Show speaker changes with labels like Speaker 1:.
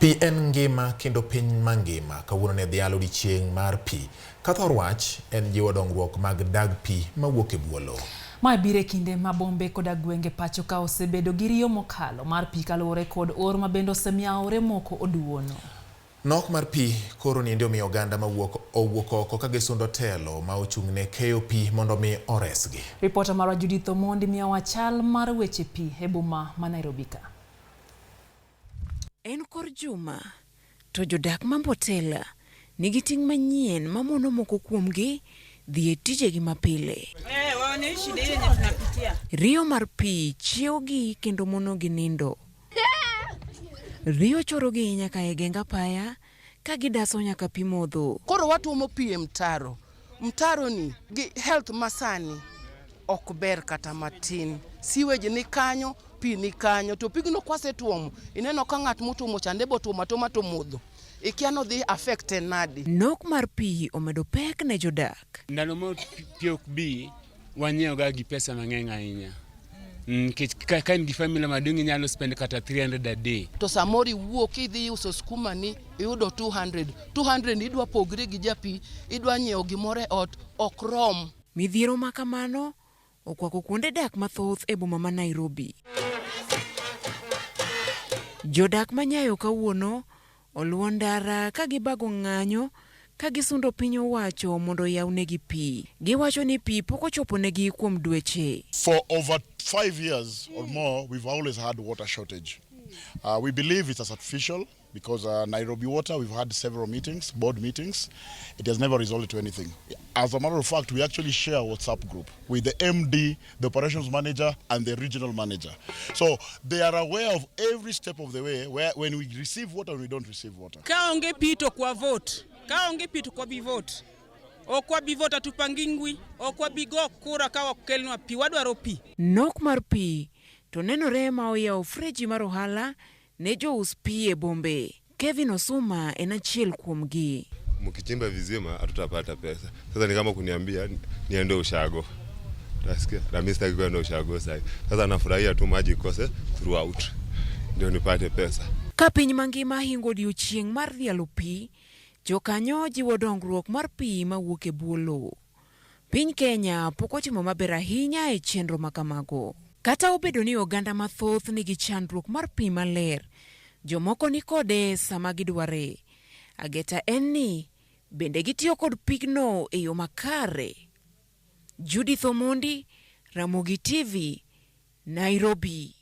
Speaker 1: Pi en ngima kendo piny mangima kawuono ne dhialo odiechieng' mar pi. Ka thor wach en jiwo dongruok mag dag pi mawuok e bwo lowo.
Speaker 2: Mae biro e kinde ma bombe koda gwenge pacho ka osebedo gi riyo mokalo mar pi kaluwore kod oro ma bende osemiyo aore moko oduono.
Speaker 1: Nok mar pi koro niendi omiyo oganda mawuok owuok oko ka gisundo telo ma ochung' ne keyo pi mondo mi oresgi.
Speaker 2: Ripota marwa Judith Omondi miyowa chal mar weche pi e boma ma Nairobi ka.
Speaker 3: En kor juma to jodak ma Mbotela nigi ting' manyien mamono moko kuomgi dhi e tijegi mapile. Riyo mar pi chiewogi kendo monogi nindo. Riyo chorogi nyaka e geng apaya ka gidaso nyaka pi modho.
Speaker 4: Koro watuomo pi e mtaro. Mtaro ni gi health masani ok ber kata matin. Sewage ni kanyo, pi ni kanyo, to pigno kwasetuomo, ineno ka ng'at motuomo chande botuomo atoma to modho. Ikia nodhi affect e nadi.
Speaker 3: Nok mar pi omedo pek ne jodak.
Speaker 5: Ndalo ma pi ok bi, wanyiewo ga gi pesa mang'eny ahinya. Nikech ka in gi family maduong' inyalo spend kata 300 a day.
Speaker 4: To samoro iwuok idhi uso skuma ni iyudo 200. 200 idwa pogri gi japi, idwa nyiewo gimoro e ot, ok rom.
Speaker 3: Midhiero ma kamano okwako kuonde dak mathoth e boma ma Nairobi. Jodak ma Nyayo kawuono oluwo ndara ka gibago ng'anyo ka gisundo piny owacho mondo oyawnegi pi. Giwacho ni pi pok ochoponegi kuom dweche.
Speaker 6: For over 5 years or more, we've always had water shortage. We believe it's artificial because Nairobi Water, we've had several meetings, board meetings. It has never resolved to anything. As a matter of fact, we actually share a WhatsApp group with the MD, the operations manager, and the regional manager. So they are aware of every step of the way where when we receive water and we don't receive water.
Speaker 7: Ka onge pi to kwa vote, ka onge pi to kwa bi vote, ok wabi vote, hatupangingwi, ok wabi go kura ka ok kelnwa pi, wadwaro pi.
Speaker 3: Nok mar pi to nenore ma oyawo freji mar ohala ne jous pi e bombe. Kevin Osuma en achiel kuomgi.
Speaker 8: Mkichimba visima hatutapata pesa. Sasa ni kama kuniambia niende ushago, utasikia na mimi sitaki kwenda ushago sasa. Sasa nafurahia tu maji ikose throughout ndio nipate pesa.
Speaker 3: Ka piny mangima hingo odiochieng' mar dhialo pi, jokanyo jiwo dongruok mar pi mawuok e bwo lowo. Piny Kenya pok otimo maber ahinya e chenro ma kamago. Kata obedo ni oganda mathoth nigi chandruok mar pi maler, jomoko ni kode sama gidware. Ageta en ni bende gitiyo kod pigno e yo makare. Judith Omondi, Ramogi TV, Nairobi.